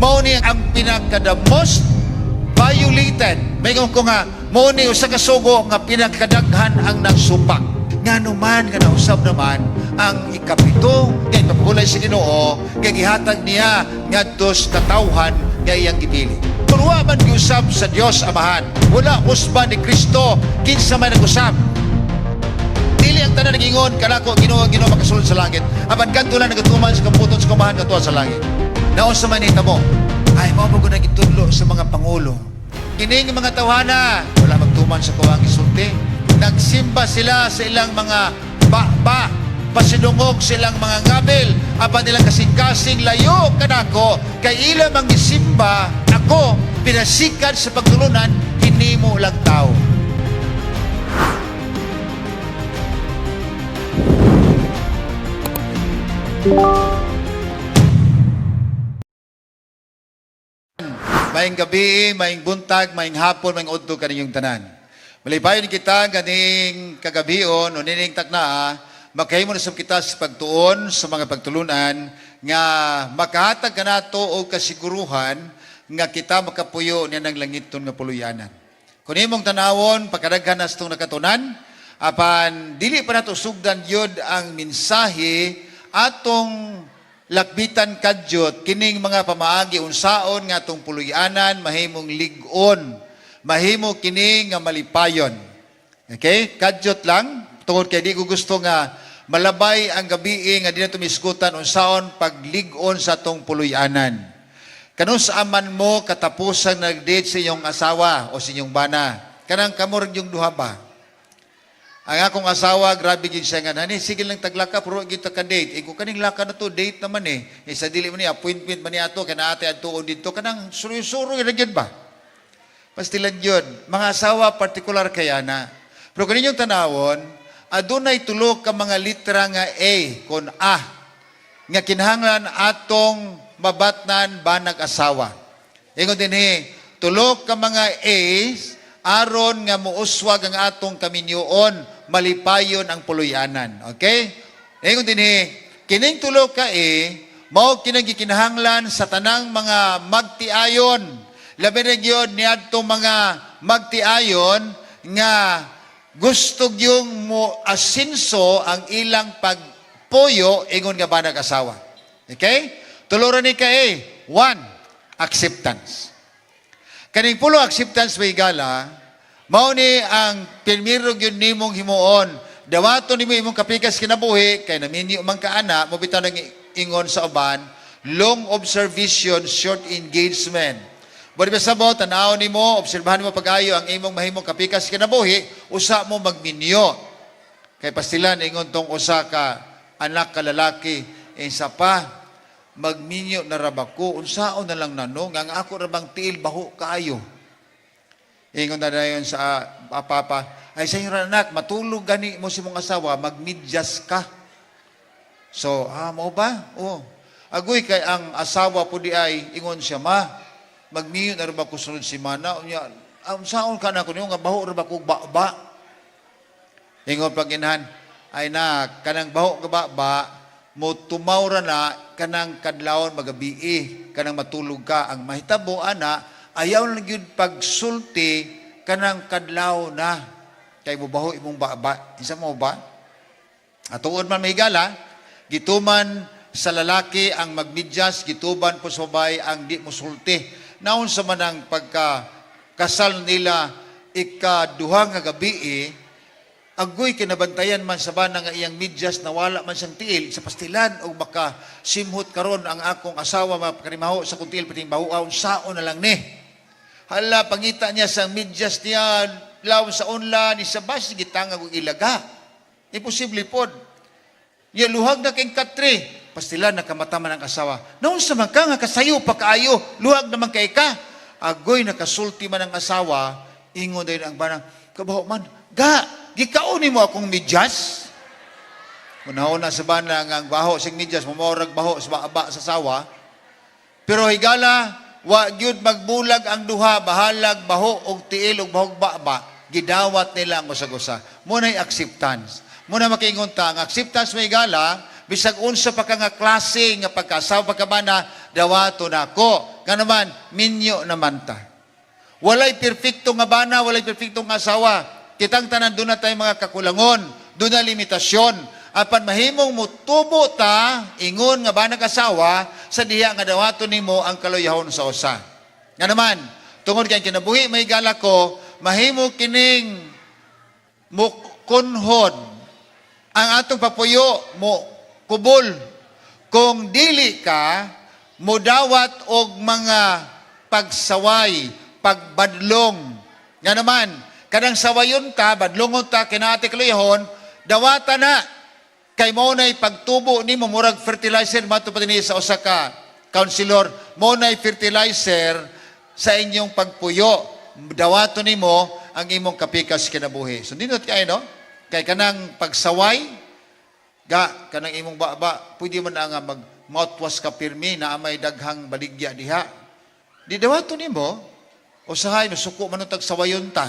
Mao ni ang pinaka the most violated. Maingon ko nga mao ni usa ka sugo nga pinakadaghan ang nagsupak. Ngano man nga nausab naman ang ikapito kay ipapahulay sa Ginoo kay gihatag niya ngadto sa katawhan nga iyang gipili. Kung wa man giusab sa Dios Amahan, wala usba ni Kristo, kinsa man nag-usab? Dili ang tanan nagingon kanako, "Ginoo, Ginoo," makasulod sa langit. Apan kadto lang nagatuman sa kambuton sa Amahan nga sa langit. Naunsa man nitamo? Ay, mao ba nagitudlo sa mga pangulo. Kining mga tawhana, wala magtuman sa kuwang isulti. Nagsimba sila sa ilang mga ba-ba, pasidungog silang mga ngabil, apan ilang kasing-kasing layo kanako, kay ila mang gisimba ako, pinasikan sa pagtulunan, hinimo lang tao. Maayong gabi, maayong buntag, maayong hapon, maayong udto kaninyong tanan. Malipayon kita ganing kagabion o nining taknaa, makahimo na sab kita sa pagtuon sa mga pagtulunan nga makahatag kanato og kasiguruhan nga kita makapuyo niya ng langiton nga puluyanan. Kung imong tanawon, pagkadaghan na sa itong nakatunan, apan dili pa nato sugdan yun ang mensahe, atong lakbitan kadyot kining mga pamaagi unsaon nga atong puluyanan mahimong lig-on, mahimo kini nga malipayon. Okay, kadyot lang tungod kay di ko gusto nga malabay ang gabi nga di na tumisgutan unsaon paglig-on sa atong puluyanan. Kanus aman mo katapusan nag-date sa inyong asawa o sa inyong bana? Kanang kamo ra yung duha ba? Ang akong asawa, grabe gid siya nga, "Hani, sige lang taglaka, pero gid ta ka date." Eh, kung kaning laka na to, date naman eh. Eh, sa dili man ni, appointment man ni ato, kana ate adtuon dito, kanang suroy-suroy na gyud ba? Pastilan yun. Mga asawa, partikular kaya na. Pero kung inyong tanawon, adunay tulo ka mga litra nga A, kon A, nga kinahanglan atong mabatnan banag asawa. Ingon din he, tulo ka mga A's, aron nga muuswag ang atong kaminyoon, malipayon ang puluyanan. Okay? Ingon din he, kining tulo ka A, mao kinang gikinahanglan sa tanang mga magtiayon. Labi na gyud niadtong mga magtiayon nga gusto gyung mo asinso ang ilang pagpuyo ingon nga banag asawa. Okay? Tulo ra ni ka A. One, acceptance. Kaning pulo acceptance may gala, mao ni ang pirmiro gyud nimong himuon. Dawaton nimo imong kapikas kinabuhi kay naminyo man ka ana, mo bitaw nang ingon sa uban, long observation, short engagement. Bali ba sabot, tanaw nimo, obserbahan nimo pag-ayo ang imong mahimong kapikas kinabuhi, usa mo magminyo. Kay pastilan ingon tong usa ka anak ka lalaki, isa pa magminyo na ra ba ko, unsaon na lang nano nga ang ako ra bang tiil baho kaayo. Ingon na dayon sa papa, "Ay sa inyo anak, matulog gani mo si mong asawa, magmidyas ka." So, mao ba? Oh. Agoy kay ang asawa po di ay, ingon siya, "Ma, magminyo na ra ba ko sunod semana? Unya, unsaon ka na ko niyo nga baho ra ba ko ba-ba?" Ingon pag-inahan, "Ay na, kanang baho ka ba-ba, mo tumaw ra na kanang kadlawon magabii, kanang matulog ka. Ang mahitabo ana, ayaw lang gyud pagsulti kanang kadlaw na kay mubaho imong ba-ba." Isa mo ba? Atuon man mahigala, gituman sa lalaki ang magmidyas, gituban po sa babae ang di musulti. Naon sa man ang pagka kasal nila ikaduha nga gabi, agoy kinabantayan man sa bana nga iyang medyas nawala man siyang tiil sa pastilan og baka simhot karon ang akong asawa makarimaho sa kong tiil pating bahuaw, saon na lang ni. Hala, pangita niya sa medyas niya law sa unla ni sa bas gitanga og ilaga. Imposible pod. Niya luhag na king katre. Pastilan nakamata man ang asawa. "Naunsa man ka nga kasayo pa kaayo, luhag naman kay ka." Agoy nakasulti man ang asawa, ingon din ang banang, "Kabaho man, ga, gikaon mo akong medyas." Una-una sa bana nga ang baho sing medyas, mamorag baho sa aba sa sawa. Pero higala, wa gyud magbulag ang duha, bahalag baho og tiil og bahog ba, gidawat nila ang usag-usa. Muna'y acceptance. Muna makiingon ta, ang acceptance may gala, bisag unsa pa ka nga klase nga pagkasawa pagkabana, dawato nako. Nga naman, minyo naman ta. Walay perpekto nga bana, walay perpekto nga asawa. Kitang tanan duna tay mga kakulangon, duna limitasyon. Apan mahimong mutubo ta ingon nga bana, asawa, sa diha nga dawaton nimo ang kaluyahon sa usa. Nga naman, tungod kay ang kinabuhi, may gala ko, mahimo kining mukunhod ang atong papuyo, mo kubol kung dili ka mudawat og mga pagsaway, pagbadlong. Nga naman, kanang sawayon ta, badlongon ta, kinati kaluyahon, dawata na kay mao nay pagtubo nimo, murag fertilizer. Mato pa dinhi sa usa ka counselor, mao nay fertilizer sa inyong pagpuyo. Dawato nimo ang imong kapikas kinabuhi. So nindot kay, no, kay kanang pagsaway ga, kanang imong baba, pwede man na nga mag mouthwash ka pirmi na may daghang baligya diha. Di dawato nimo, usahay masuko man tag sawayon ta.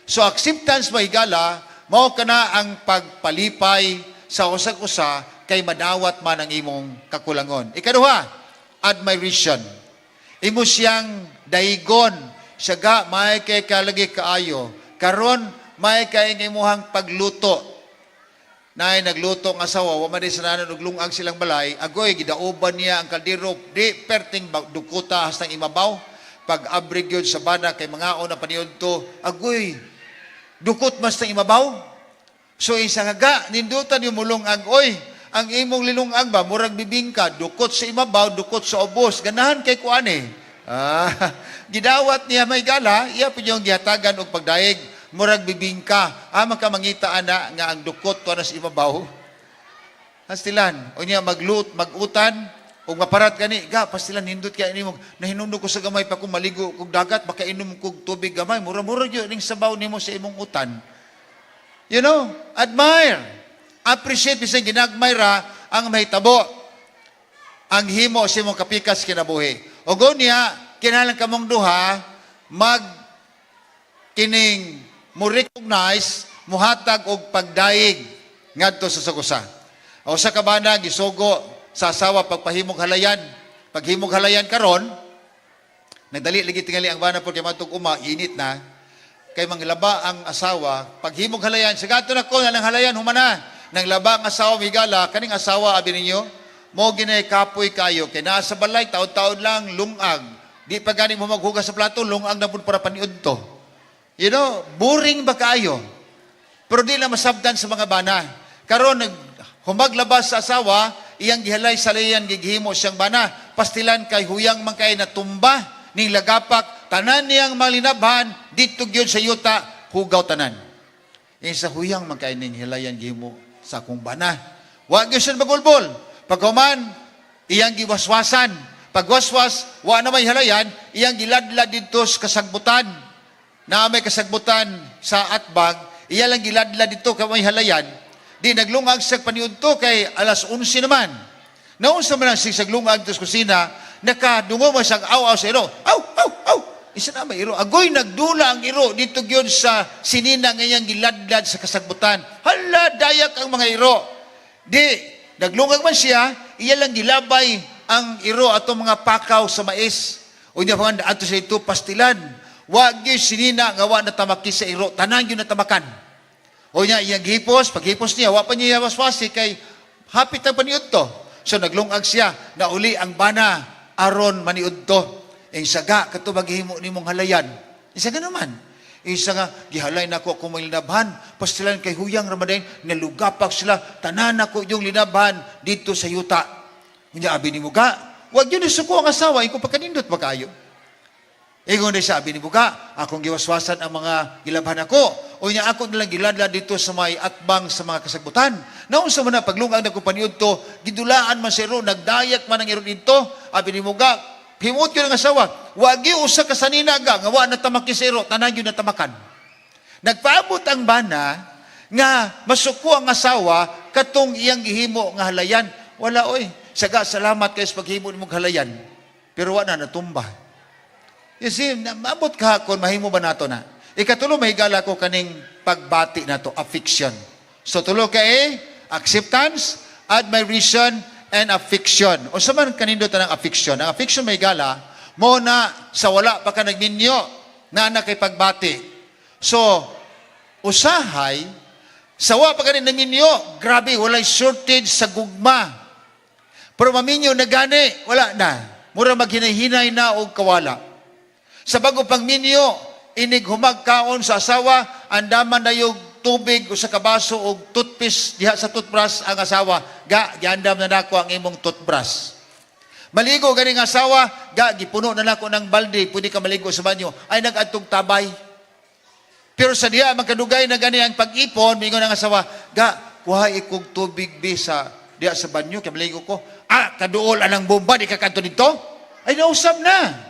So acceptance, mahigala, mao kana ang pagpalipay sa usag usa kay madawat man ang imong kakulangon. Ikaduha, admiration. Imo siyang daigon. Siya ga, may kay kalagi kaayo. Karon, may kay nga imuhang pagluto. Nay nagluto ang asawa, wa man di sa nanon og lungag silang balay, agoy gidauban niya ang kaldero, di perting dukuta hastang imabaw. Pag abrig yun sa bana kay mangaon na paniudto, agoy dukot mas tang imabaw. So isa nga ga, nindutan yung mulungag, oy, ang imong lilungag ba, murag bibingka, dukot sa imabaw, dukot sa ubos, ganahan kay kuan eh. Ah, gidawat niya, may gala, iya po yung gihatagan og pagdaig, murag bibingka. Ah, makamangita ana nga ang dukot to na sa imabaw. Pastilan, o niya maglut, magutan, ug maparat gani, ga, pastilan, nindot kay nimo, nahinumdum ko sa gamay pa kung maligo kog dagat, makainom kog tubig gamay, mura-mura gyud ning sabaw nimo sa imong utan. Admire. Appreciate, bisan ginagmay ra ang mahitabo. Ang himo sa imong kapikas kinabuhi. O niya, kinahanglan kamong duha mag kining mo recognize, muhatag og pagdaig ngadto sa sagusa. O sa kabana gisugo sa asawa pagpahimog halayan. Paghimog halayan karon, nagdali lagi tingali ang bana porque matug uma init na kay manglaba ang asawa. Paghimog halayan, sa gato na ko na halayan humana nang laba ang asawa, migala, kaning asawa, abi ninyo mo ginay kapoy kayo kay naa sa balay taod-taod lang lungag, di pa gani mo maghugas sa plato, lungag na pud para paniudto. Boring ba kaayo, pero di na masabdan sa mga bana. Karon nag humaglabas sa asawa, iyang gihalay sa layan, gigihimo siyang bana. Pastilan kay huyang man kay natumba ning lagapak tanan niyang malinabhan dito gyud sa yuta, hugaw tanan. Sa huyang man kay ning hilayan gihimo sa akong bana. Wa gyud siya magulbol. Paghuman, iyang giwaswasan. Pagwaswas, wa na may halayan, iyang giladlad didto sa kasagbutan. Na may kasagbutan sa atbag, iya lang giladlad didto kay may halayan. Di naglungag sa paniudto kay alas 11 naman. Naunsa man ang sisaglungag sa kusina, nakadungo man siyang aw-aw sa iro. Aw, aw, aw! Isa na may iro. Agoy, nagdula ang iro dito gyud sa sinina nga iyang giladlad sa kasagbutan. Hala, dayak ang mga iro. Di, naglungag man siya, iya lang gilabay ang iro atong mga pakaw sa mais. O niya pa ato sa ito, pastilan. Wa gyud sinina nga wa natamaki sa iro. Tanan gyud natamakan. O niya, iyang gihipos, paghipos niya, wa pa niya waswasi kay hapit ang paniudto. So naglungag siya, nauli ang bana, aron maniudto. Ing saga, kato maghimo nimong halayan. Isa nga naman. Isa nga, gihalay na ko akong mga linabhan. Pastilan kay huyang ramadayon, nalugapak sila, tanan ako yung linabhan dito sa yuta. Unya abi ni muga, wag yun isuko ang asawa, iko pagkanindot ba kayo? Ingon ni sabi ni Buga, akong giwaswasan ang mga gilabhan ako. O niya ako nilang giladlad dito sa may atbang sa mga kasagbutan. Naunsa man na paglungag na paniudto, gidulaan man sa iro, nagdayak man ang iro dito. Abi ni Muga, himot yun ang asawa. Wagi usa ka sanina ga, nga wa natamaki sa iro, tanan yun natamakan. Nagpaabot ang bana nga masuko ang asawa katong iyang gihimo nga halayan. Wala oy. Saga, salamat kay sa paghimo nimong halayan. Pero wa na natumba. You see, maabot ka kung mahimo ba nato na. Ikatulo, mahigala ko, kaning pagbati nato, affection. So tulo ka eh, acceptance, admiration, and affection. O sa man kanindot ang affection? Ang affection, mahigala, Mo na sa wala pa ka nagminyo, na kay pagbati. So, usahay, sa wa pa ka rin naminyo, grabe, walay shortage sa gugma. Pero maminyo na gani, wala na. Mura maghinay-hinay na og kawala. Sa bago pang minyo, inig humagkaon sa asawa, andaman na yung tubig o sa kabaso og toothpaste diha sa toothbrush ang asawa. "Ga, giandam na nako ang imong toothbrush." Maligo ganing asawa, "Ga, gipuno na nako ng balde, pwede ka maligo sa banyo." Ay nag-adtong tabay. Pero sa diha magkadugay na gani ang pag-ipon, mingon ang asawa, "Ga, kuha ikog tubig bi sa diha sa banyo, kay maligo ko." "Ah, kaduol anang bomba, di ka kadto dito?" Ay nausab na.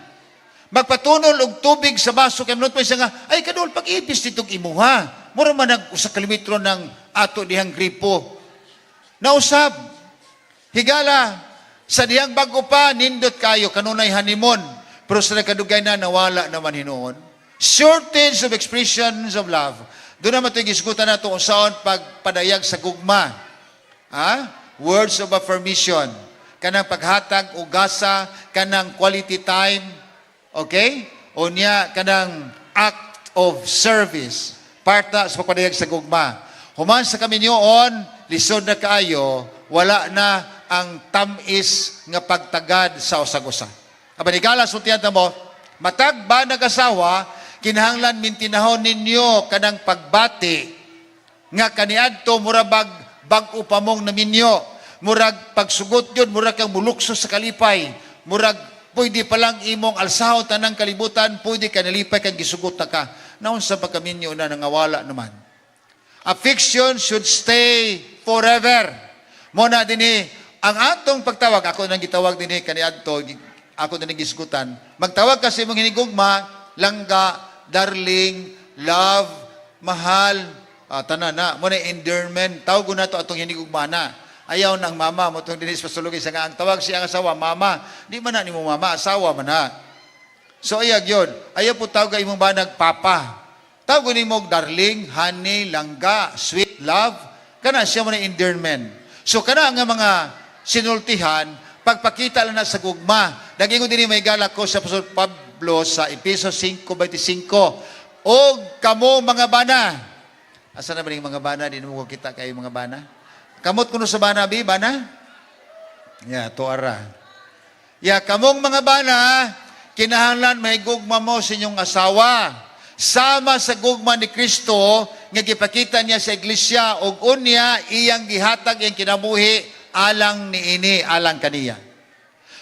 Magpatunol og tubig sa baso kay manut siya nga, "Ay kaduol pag-ipis ditong imuha. Mura man nag usa ka kilometro ng ato dihang gripo." Nausab. Higala, sa dihang bago pa, nindot kayo, kanunay honeymoon. Pero sa nagkadugay na, nawala naman hinuon. Shortage of expressions of love. Doon naman ito yung gisgutan nato kung saan pagpadayag sa gugma. Ha? Words of affirmation. Kanang paghatag og gasa, kanang quality time. Okay? O niya, kanang act of service. Part na sa pagpadayag sa gugma. Human sa kaminyoon, lisod na kaayo, wala na ang tamis nga pagtagad sa usag-usa. Apan higala, sultihan ta mo, matag ba nag-asawa, kinahanglan mintinahon ninyo kanang pagbati nga kaniadto mura bag bag-o pa mong naminyo. Murag pagsugot yun, murag kang mulukso sa kalipay. Murag pwede pa lang imong alsahon tanang kalibutan, pwede ka nalipay kang gisugot na ka. Naunsa pagkaminyo na nangawala naman. Affection should stay forever. Mo na dinhi ang atong pagtawag, ako nang gitawag dinhi kaniadto, ako na gisgutan. Magtawag ka sa imong hinigugma, langga, darling, love, mahal, tanan na. Mo na endearment, tawag na to atong hinigugma na. Ayaw ng mama mo itong dinis pasulugi sa nga ang tawag siya ang asawa, mama. Di man na nimo mama, asawa man na. So ayag yun. Ayaw po tawag ka imong banag papa. Tawag nimo darling, honey, langga, sweet, love. Kana siya mo na endearment. So kana nga mga sinultihan, pagpakita lang na sa gugma. Nagingon din may galak ko sa Apostol Pablo sa Epeso 5:25. "Og kamo mga bana." Asa na ba yung mga bana? Di mo ko kita kayo mga bana. Kamot kuno sa bana, bi? Bana? Ya, tuara. Ya, kamong mga bana, kinahanglan may gugma mo sa inyong asawa. Sama sa gugma ni Kristo nga gipakita niya sa iglesia ug unya iyang gihatag iyang kinabuhi alang niini, alang kaniya.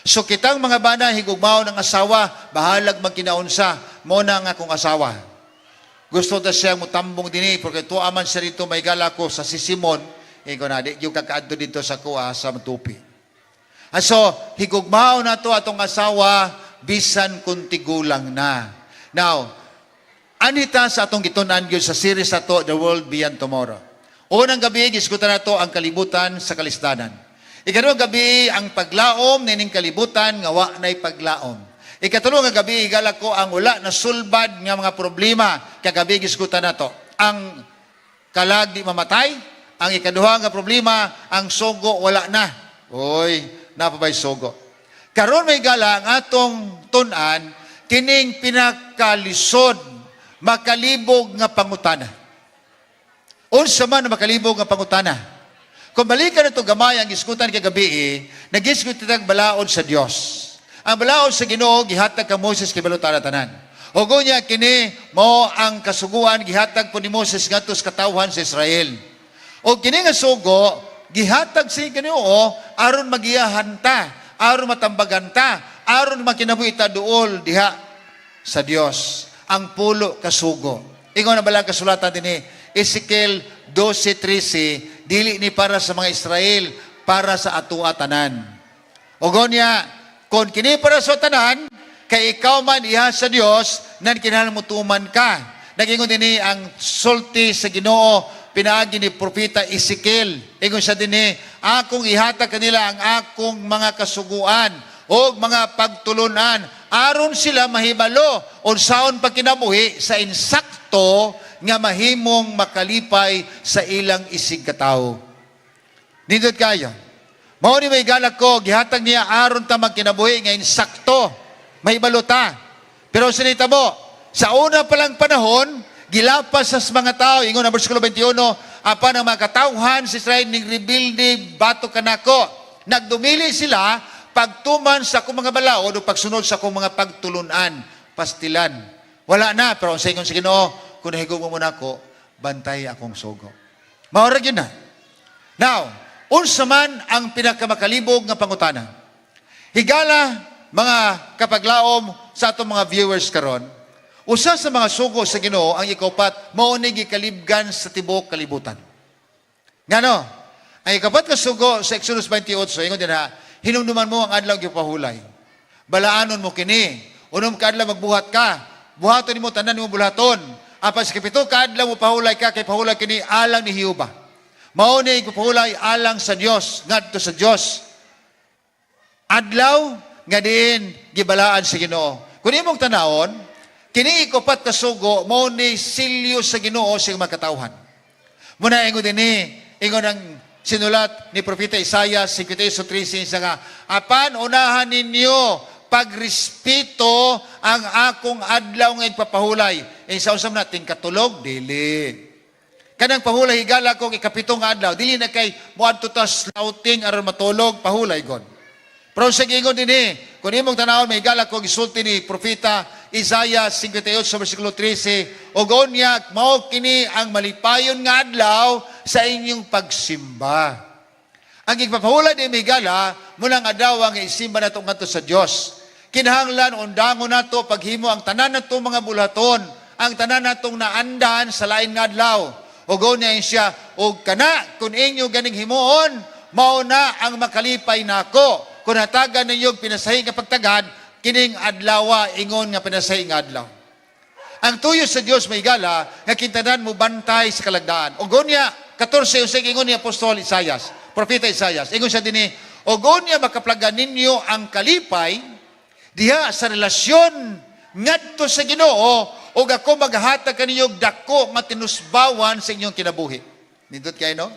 So kitang mga bana, higugmaon ng asawa, bahalag magkinaunsa, mo na nga akong asawa. Gusto ta siya mutambong dinhi porque tuwa man siya dito, may gala ko sa Sisimon, ingon na di yung kakaadto dito sa kuha sa Matupi. So, higugmaon na to atong asawa bisan kung tigulang na. Now, anita sa atong gitun-an gyud sa series ato, The World Beyond Tomorrow. Unang gabi, gisgutan nato ang kalibutan sa kalisdanan. Ikaduhang gabi, ang paglaom nining kalibutan nga wa na'y paglaom. Ikatulo nga gabi, higala ko ang wala na sulbad nga mga problema. Kagabi gisgutan nato ang kalag di mamatay. Ang ikaduha nga problema, ang sugo wala na. Oy, napabay sugo. Karon, may gala ang atong tun-an kining pinakalisod makalibog nga pangutana. Unsa man ang makalibog nga pangutana? Kung balikan na ito gamay ang gisgutan kagabi, eh, nagisgut kitag balaod sa Dios. Ang balaod sa Ginoo gihatag ka Moses kay ta tanan. Ug unya kini mo ang kasuguan gihatag po ni Moses ngadto sa katawhan sa Israel. O kini nga sugo gihatag sa Ginoo aron magiyahan ta, aron matambagan ta, aron makinabuhi ta duol diha sa Dios. Ang pulo ka sugo. Ingon na bala kasulatan dinhi Ezekiel 12:13, dili ni para sa mga Israel, para sa atua tanan. Ug unya, kung kini para sa tanan, kay ikaw man iha sa Dios, nan kinahanglan mo tuman ka. Nagingon dinhi ang sulti sa Ginoo pinaagi ni propeta Ezekiel. Ingon siya dinhi, "Akong ihatag kanila ang akong mga kasuguan o mga pagtulunan aron sila mahibalo unsaon pagkinabuhi sa insakto nga mahimong makalipay sa ilang isig katawo." Nindot kayo. Mao ni may galak ko, gihatag niya aron ta magkinabuhi nga insakto. Mahibalo ta. Pero sinitabo, sa una pa lang panahon, gilapas sa mga tao, ingon ang versikulo 21, apan ang mga katawhan sa Israel ning rebelde batok kanako. Nagdumili sila pagtuman sa akong mga balaod o pagsunod sa akong mga pagtulunan, pastilan. Wala na, pero ang ingon sa Ginoo, kung nahigugma mo nako, bantay akong sugo. Mao ra gyud na. Now, unsa man ang pinakamakalibog nga pangutana? Higala, mga kapaglaom sa atong mga viewers karon, usa sa mga sugo sa Ginoo ang ikapat, mao ni gikalibgan sa tibuok kalibutan. Ngano? Ang ikapat nga sugo sa Exodus 28, ingon dinha, "Hinumduman mo ang adlaw gipahulay. Balaanon mo kini. 6 ka adlaw magbuhat ka. Buhaton nimo tanan nimo bulaton. Apan sa ikapito ka adlaw mo pahulay ka kay pahulay kini alang ni Jehova." Mao ni pahulay alang sa Dios, ngadto sa Dios. Adlaw nga diin gibalaan sa Ginoo. Kung imong tanawon, kini ikupat ka sugo mao ni silyo sa Ginoo sa mga katawhan. Muna ingon dinhi, ingon ang sinulat ni Propeta Isaiah 58:13 nga, "Apan unahan ninyo pagrespeto ang akong adlaw nga igpapahulay." Eh sa usam natin katulog, dili. Kanang pahulay, higala, kong ikapito nga adlaw, dili na kay moadto ta slauting aron matulog, pahulay god. Pero sa ingon dinhi, kung imong tanawon, may higala ko gisulti ni Propeta Isaiah 58 sa versikulo 13, "Ug unya mao kini ang malipayon nga adlaw sa inyong pagsimba." Ang igpapahulay ni migala, munang adlaw ang isimba nato ngadto sa Dios. Kinahanglan undangon nato paghimo ang tanan nato mga bulaton, ang tanan natong naandan sa lain nga adlaw. Ug unya siya, "Og kana kung inyo ganing himuon, mao na ang makalipay nako. Kung hatagan ninyo og pinasahi nga pagtagad, kining adlawa ingon nga pinasahi nga adlaw." Ang tuyo sa Dios, maigala, nga kintanan mo bantay sa kalagdaan. Ug unya, 14 usay ingon ni Apostol Isayas, Propeta Isayas, ingon siya dinhi, "Ug unya makaplagan ninyo ang kalipay diha sa relasyon ngadto sa Ginoo ug ako maghatag kaninyo og dako nga tinusbawan sa inyong kinabuhi." Nindot kay, no?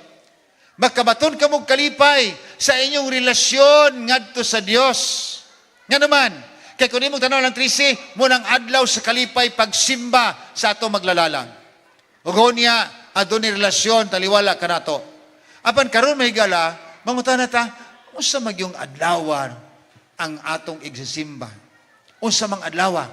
Makabaton kamo og kalipay sa inyong relasyon ngadto sa Dios. Nga naman, kay kung imong tanaw ng 13, mo nang adlaw sa kalipay pagsimba sa ato maglalalang. Ug unya, adunay relasyon taliwala kanato. Apan karon, mahigala, mangutana ta, unsa magyung adlaw ang atong igsisimba? Unsa mang adlaw?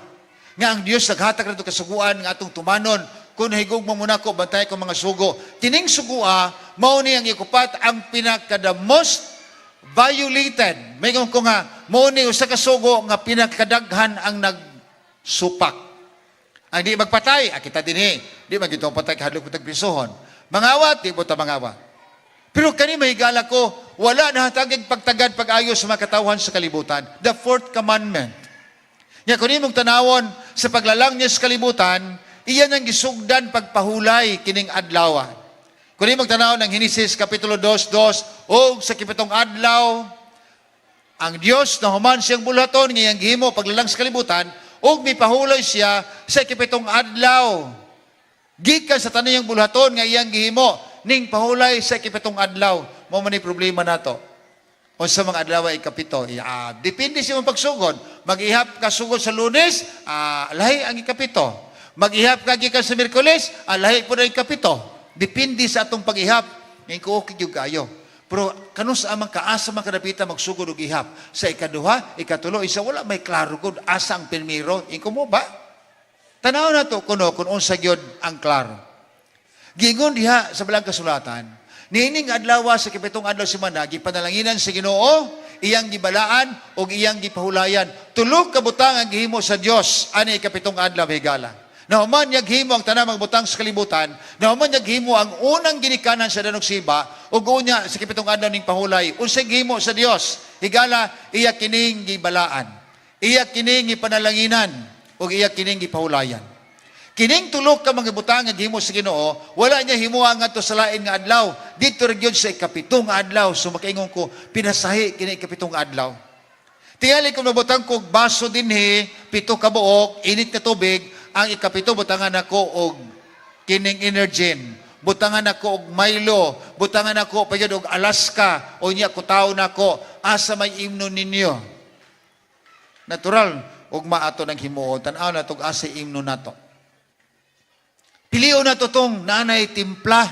Nga ang Dios naghatag nato kasuguan nga atong tumanon. "Kung nahigugma mo nako, bantay ko mga sugo." Kining sugua, mao ni ang ikupat ang pinaka the most violated. May ko nga, mao ni usa ka sugo nga pinakadaghan ang nagsupak. Ang di magpatay, ah, kita dinhi, di man gito patay kahadlok mo prisuhon. Mangawat, di mo ta mangawat. Pero kani, mahigala ko, wala na hatagig pagtagad pag-ayo sa mga katawhan sa kalibutan. The fourth commandment. Nya kung imong tanawon sa paglalang niya sa kalibutan, iyan ang gisugdan pagpahulay kining adlaw. Kung imong tanawon ang Henesis kapitulo 2:2, og sa ikapitong adlaw, ang Dios na human siyang bulaton nga iyang gihimo paglalang sa kalibutan, ug mipahulay siya sa ikapitong adlaw. Gikan sa tanan niyang buluhaton nga iyang gihimo, ning pahulay sa ikapitong adlaw. Mao man ni problema nato. O sa mga adlaw ay ikapito, depende sa imong pagsugod. Mag-ihap ka sugod sa Lunes, lahi ang ikapito. Mag-ihap ka gikan sa Miyerkules, lahi po na ikapito. Depende sa atong pag-ihap. Ngayon ko okay gyud kayo. Pero kanus amang kaasa man kadapita magsugod og ihap sa ikaduha, ikatulo, isa, wala may klaro gud asa ang primero. Inko mo ba? Tanaw na to kuno kung unsa gyud ang klaro. Giingon diha sa balang kasulatan, niining adlaw sa ikapitong adlaw semana, gipanalanginan sa Ginoo, iyang gibalaan ug iyang gipahulayan. Tulo ka butang ang gihimo sa Dios ani ikapitong adlaw, higala. Nahuman niya gihimo ang tanang mga butang sa kalibutan, nahuman niya gihimo ang unang ginikanan sa danog siba, ug unya sa ikapitong adlaw ning pahulay. Unsay gihimo sa Dios? Higala, iya kining gibalaan. Iya kining gipanalanginan ug iya kining gipahulayan. Kining tulo ka mga butang nga gihimo sa Ginoo, wala niya himuha ngadto sa lain nga adlaw. Dito ra gyud sa ikapitong adlaw. So makaingon ko, pinasahi kini ikapitong adlaw. Tingali kung mabutang kog baso dinhi, 7 ka buok, init na tubig, ang ikapito butangan nako og kining Energen. Butangan nako og Milo, butangan nako pa gyud og Alaska, o nya kutaw nako, asa may imno ninyo? Natural, Ugma ato nang himuon, tan-aw na tog asa imno nato. Pilion nato tong nanay timpla.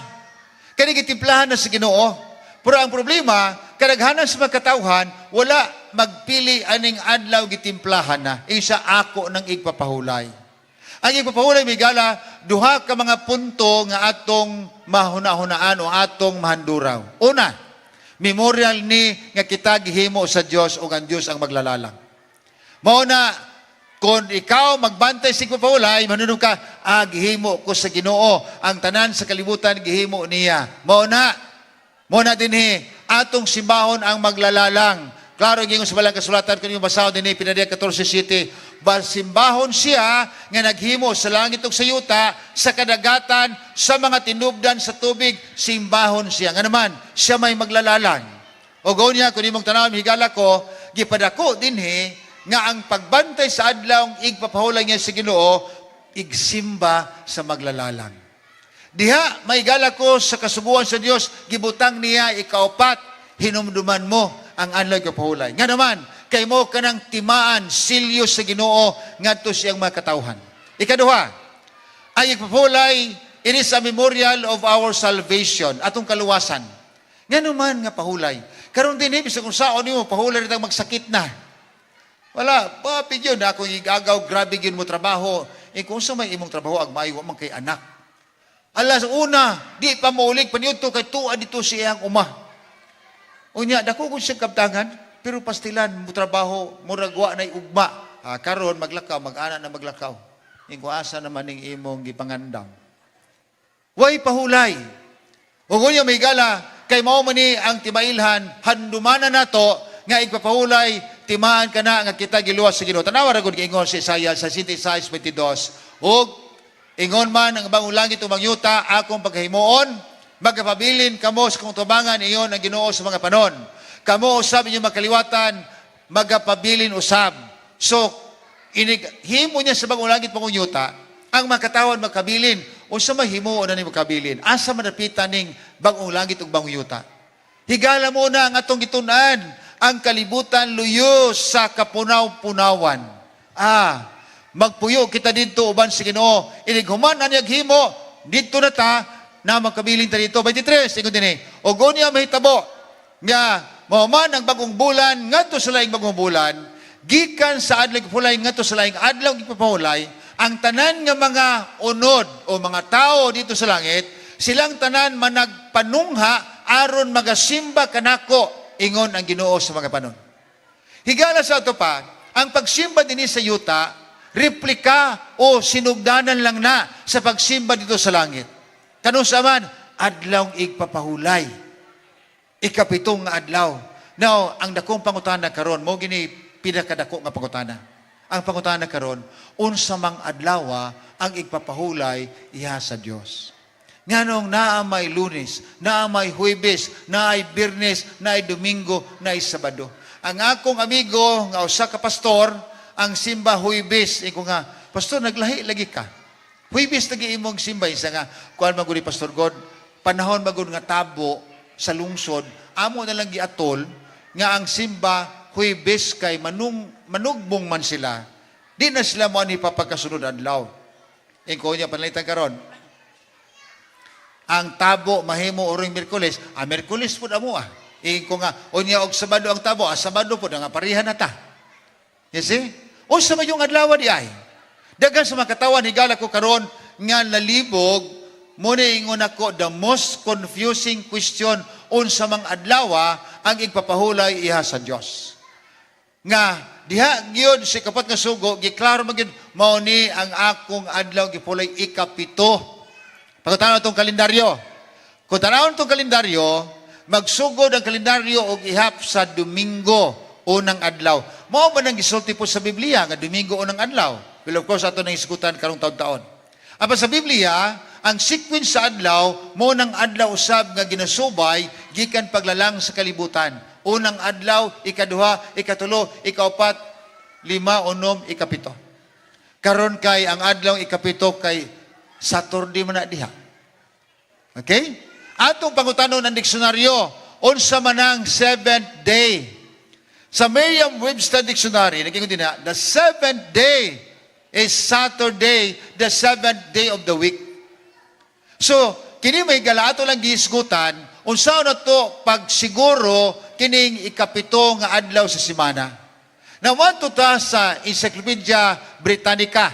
Kani gitimplahan na sa Ginoo. Pero ang problema, kadaghanan sa mga katawhan, wala magpili aning adlaw gitimplahan na. Isa ako ng igpapahulay. Ang igpapahulay, migala, duha ka mga punto nga atong mahuna-hunaan o atong mahanduraw. Una, memorial ni nga kita gihimo sa Dios o ang Dios ang maglalalang. Mao na kung ikaw magbantay sa igpapahulay, manunong ka, "Ah, gihimo ko sa Ginoo. Ang tanan sa kalibutan gihimo niya." Mao na dinhi atong simbahon ang maglalalang. Klaro gingon sa balang kasulatan kung inyong basahon dinhi, Pinadiya 14:7, simbahon siya nga naghimo sa langit ug sa yuta, sa kadagatan, sa mga tinubdan sa tubig, simbahon siya. Nga naman, siya may maglalalang. O gawin niya, kung imong tanawon, higala ko, gipadako dinhi nga ang pagbantay sa adlaw igpapahulay niya sa Ginoo, igsimba sa maglalalang. Diha, may gala ko sa kasuguan sa Dios, gibutang niya ikaupat, hinumduman mo ang adlaw igpapahulay. Nga naman, kay mo kanang timaan, silyo sa Ginoo ngadto siyang mga katawhan. Ikaduha, ay igpapahulay, it is a memorial of our salvation, atong kaluwasan. Nga naman nga pahulay. Karon din, bisag kung saon nimo pahulay ritang magsakit na. Wala, papi yun, akong igagaw, grabe yun mo trabaho. Eh kung sa may imong trabaho, agmayo man kay anak. Alas una, di pa maulig, paniudto kay tuwa dito sa iyang uma. Unya, dako kong siyang kabtangan, pero pastilan mo trabaho, murag wa na'y ugma. Ah, karon maglakaw, mag-ana na maglakaw. Ing asa naman ning imong gipangandam. Way pahulay. Ug unya may gala, kay mao man ni ang timailhan, handumanan nato nga igpapahulay, timaan ka na nga kita giluwas sa Ginoo. Tanawa ra gud giingon si Isaiah sa 66:22. Ug ingon man ang bagong langit ug yuta akong paghimuon, magapabilin kamo sa kong tubangan, ingon ang Ginoo sa mga panon. Kamo usab inyong makaliwatan, magapabilin usab. So, inig himo niya sa bagong langit, bagong yuta, ang makatawan magkabilin. Unsa may himuon na ni magkabilin? Asa manapitan ning bagong langit ug bagong yuta? Higala mo na ang atong gitun-an, ang kalibutan luyo sa kapunaw-punawan. Ah, magpuyo kita didto uban sa Ginoo. Inig human ang himo, didto na ta na magkabilin ta dito. 23, ingon dinhi. Og unya mahitabo nga mahuman ang bagong bulan ngadto sa laing bagong bulan, gikan sa adlaw pulay ngadto sa laing adlaw ipapahulay, ang tanan nga mga unod o mga tao dito sa langit, silang tanan managpanungha aron magasimba kanako, ingon ang Ginoo sa mga panon. Higala sa ato pa, ang pagsimba dinhi sa yuta, replika o sinugdanan lang na sa pagsimba dito sa langit. Kanus-a man, adlaw igpapahulay. Ikapitong nga adlaw. Now, ang dakong pangutana karon, mo gini pinakadako nga pangutana. Ang pangutana karon, unsa mang adlaw ang igpapahulay iha sa Dios? Nganong naa may Lunes, naa may Huwebes, naay Biyernes, naay Domingo, naay Sabado? Ang akong amigo nga usa ka pastor, ang simba Huwebes, iko nga, "Pastor, naglahi lagi ka. Huwebes lagi imong simba." Isa nga, kuan man gud ni Pastor God, panahon magud nga tabo sa lungsod, amo na lang giatol nga ang simba Huwebes kay manung manugbong man sila. Di na sila mo ani papagkasunod adlaw. Iko niya panalitan karon. Ang tabo mahimo oring Miyerkules, ah, Miyerkules pud amo ah. Iko nga unya og Sabado ang tabo, ah, Sabado pud nga pareha na ta. You see? Unsa man yung adlaw di ay? Daghan sa mga katawan, higala ko karon nga nalibog mo ni ingon ako, the most confusing question, unsa mang adlaw ang igpapahulay iha sa Dios. Nga diha gyud sa ikapat nga sugo giklaro man gyud, mao ni ang akong adlaw gipulay ikapito. Pagkatanaw itong kalendaryo. Kung tanawon itong kalendaryo, magsugod ang kalendaryo og ihap sa Domingo, unang adlaw. Mao ba nang gisulti po sa Biblia nga Domingo unang adlaw? Well, of course, ato nang isgutan karong taon-taon. Apan sa Biblia, ang sequence sa adlaw, mo nang adlaw usab nga ginasubay gikan paglalang sa kalibutan. Unang adlaw, ikaduha, ikatulo, ikaupat, lima, unom, ikapito. Karon kay ang adlaw ikapito kay Saturday man na diha. Okay? Atong pangutanon ang diksyonaryo, unsa man ang seventh day? Sa Merriam-Webster Dictionary, nag-ingon din na, the seventh day is Saturday, the seventh day of the week. So, kini may gala ato lang gihisgutan, unsa na to pagsiguro kining ikapito nga adlaw sa semana. Naman ta sa Encyclopedia Britannica,